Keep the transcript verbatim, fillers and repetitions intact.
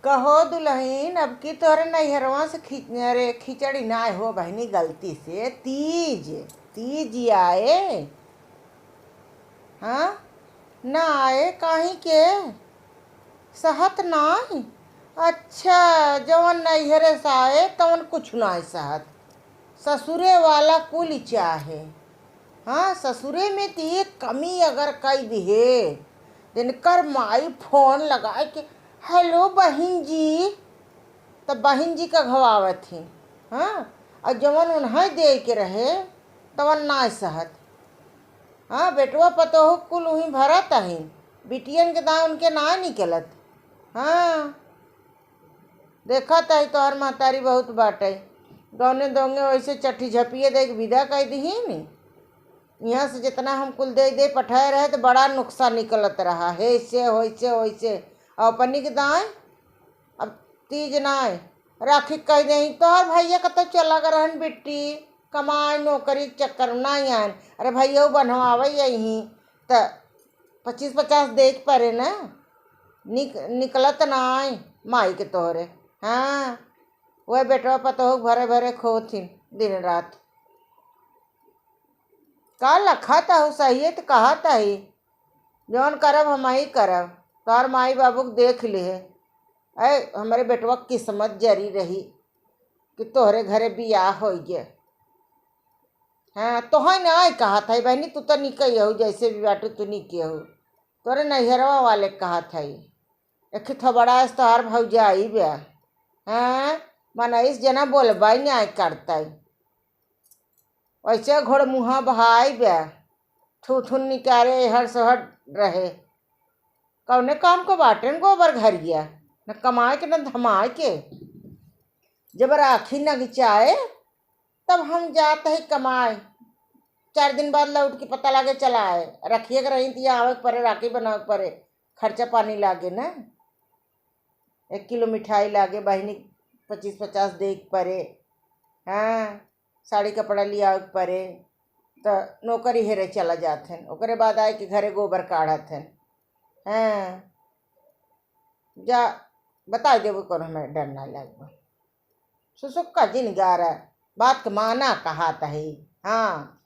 कहो दुलहिन, अब की तोहरे नैहरवा से खिच-, अरे, खिचड़ी नाय हो बहिनी, गलती से तीज, तीज आए। हाँ, ना आए, काहे के? सहत नाय? अच्छा, जवन नैहरे से आए, तवन कुछ नाय सहत। ससुरे वाला कुल चाहे। हाँ, ससुरे में त एक कमी अगर कई दिहे, त इनकर माई फोन लगाए के, "हेलो बहिन जी," त बहिन जी का घवावत ही। हाँ, और जवन उन्हें दे के रहे, तवन नाय सहत। हाँ, बेटवा पतोह कुल उहीं भरत अहिन, बिटियन के दाँय उनके नाय निकलत। हाँ, देखत ही तोहर महतारी बहुत बाटे, गौने दोंगे वैसे चट्टी झपिए दे के विदा कर दिही नी। यहाँ से जितना हम कुल दे दे पठाए रहे तो बड़ा नुकसान निकलत रहा, हे से, होइसे, होइसे। और अपनी के दाँय अब तीज नाय, राखी कह दे, "तोहर भैया कतौ चला गए रहन बिट्टी, कमाए नौकरी के चक्कर में नाय आयन।" अरे भैया बनवावे यही त पच्चीस पचास दे के परे ना, निक-, निकलत नाय माई के तोहरे। हाँ, वह बेटवा पतोह भरे भरे खोथिन दिन रात। का लखत हऊ, सही है त कहत ही, जौन करब हम ही करब, तोहर माई बाबू के देख लिहे। ऐ, हमरे बेटवा के किस्मत जरी रही कि तोहरे घरे बियाह होइ गए। हाँ, तोहई नाय कहत ही बहिनी, तू तो निकई हऊ, जैसे भी बाटू तू निकई हऊ। तोरे नैहरवा वाले कहत ही, एक थोबड़ा ऐस तोहार भौजाई बा। हाँ, मनईस जना बोलबाई नाय करतई। वैसे घोड़ मुँहा बहाई बा, थू थू निकारे, हर सोहर रहे। कौने काम को बाटेन गोबर घरिया, न कमाए के न धमाए के। जब राखी नगिचाए, तब हम जात ही कमाए। चार दिन बाद लौट के पता लागे चला आए। रखिए के रही त आवे के परे, राखी बनावे के परे, खर्चा पानी लागे ना। एक किलो मिठाई लागे, बहिनी पच्चीस पचास दे के परे। हाँ, साड़ी कपड़ा लियावे के परे, त नौकरी हेरे चला जात हन। ओकरे बाद आए के घरे गोबर काढ़त हन। हाँ, जा बताइ देबो करो, हमें डर ना लगबो। सुसुक्का जिन गारा, बात के माना कहत ही। हाँ,